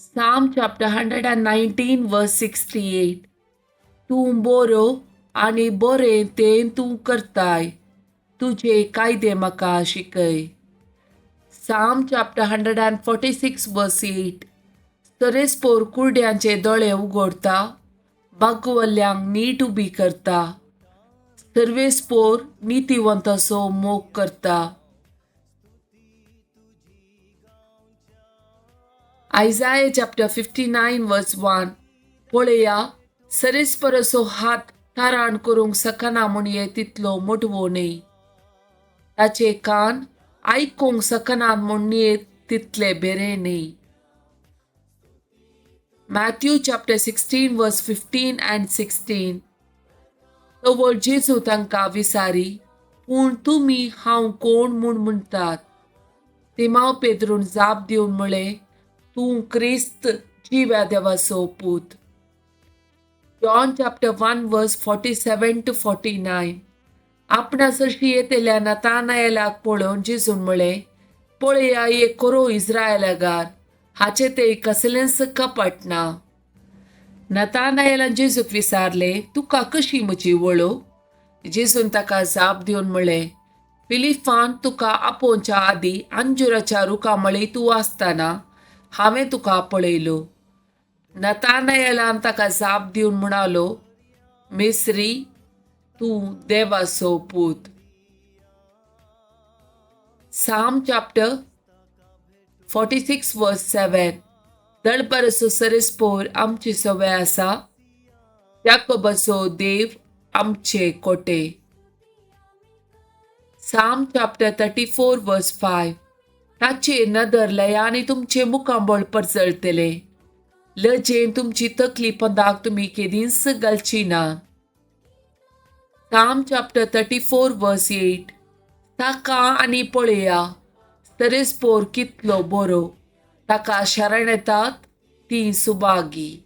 Psalm chapter 119 verse 68. तूं बरो आनी बरें तें तूं करताय, तुजे कायदे म्हाका शिकय. Psalm chapter 146 verse 8. सरेस्पोर कुरड्यांचे दोळे उगडता, बागवल्ल्यांक नीट उबी करता, सर्वेस्पोर नितीवंताचो मोग करता. Isaiah chapter 59 verse 1. पळया, सरेस्पराचो हात ताराण करूंक शकना म्हणये तितलो मोटवो न्हय, ताचे कान आयकूंक शकनात म्हणये तितले बेरे न्हय. Matthew chapter 16 verse 15 and 16. तवळ जेजू तांकां विसारी, पूण तुमी हांव कोण म्हूण म्हणटात? तिमाव पेद्रून जाप दिवन म्हळें, तूं क्रिस्त जिव्या देवाचो पूत. John chapter 1 verse 47 to 49. आपणा सरशी येतल्या नतानायलाक पळोवन जेजून म्हळें, पळया एक खरो इस्रायलागार, हाचें तें कसलेंच कपट ना. नतानायलान जेजूक विचारलें, तुका कशी म्हजी वळख? जेजून ताका जाप दिवन म्हळें, फिलिपान तुका आपोवच्या आदीं अंजुराच्या रुखा मळी तूं आसतना हांवें तुका पळयलो. नतानायलान ताका जाप दिवन म्हणालो, मेस्त्री, तूं देवाचो पूत. Psalm chapter 46 verse 7. दळपरसो सरेस्पोर आमची सवय आसा, याकोबाचो देव आमचे कोटे. Psalm chapter 34 verse 5. ताचेर नदर लया आनी तुमचें मुखामळ परजळटलें, लजेन तुमची तकली पंदाक तुमी केदींच घालची ना. Psalm chapter 34 verse 8. ताका आनी पळया, सरेस्पोर कितलो बरो, ताका शरण येतात ती Subhagi.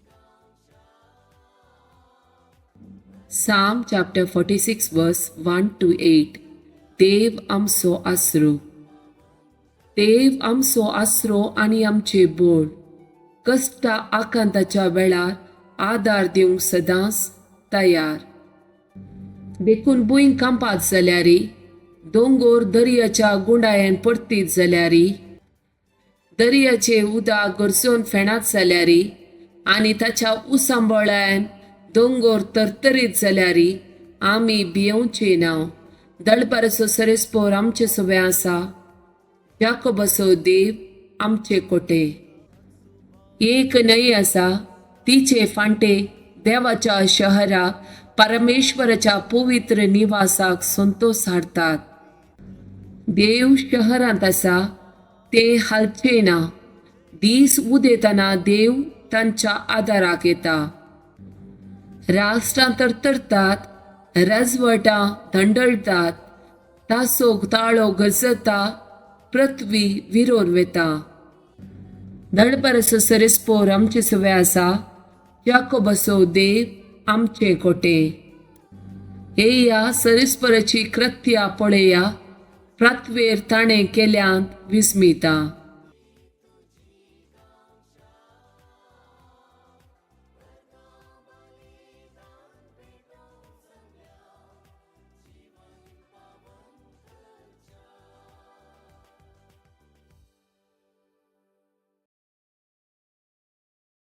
Psalm chapter 46 verse 1 to 8. देव आमचो आसरो. देव आमचो आसरो आनी आमचे बोळ, कश्टा आकांताच्या वेळार आदार दिवंक सदांच तयार. देखून भूंय कांपात जाल्यारी, दोंगोर दर्याच्या गुंडायेन परतीत जाल्यारी, दर्याचे उदक गरजून फेणात जाल्यारी आनी ताच्या उसांबळ्यान दोंगोर तरतरीत जाल्यारी आमी भियोवचे ना. दळपाराचो सरेस्पोर आमचे सवय आसा, याकोबाचो देव आमचे कोटे. एक न्हंय आसा, तिचे फांटे देवाच्या शहराक, परमेश्वराच्या पवित्र निवासाक संतोष हाडटात. देव शहरांत आसा, ते हालचे ना. दीस उदेतना देव तांच्या आदाराक येता. राष्ट्रां तरतरतात, राजवटां धंडळटात, तासोक ताळो गजता, पृथ्वी विरोन वेता. दळपरसो सरेस्पोर आमचे सवय आसा, याकोबाचो देव आमचे कोटे. येया, सरेस्पराची कृत्या पळया, प्रातवेर ताणें केल्यांत विस्मिता.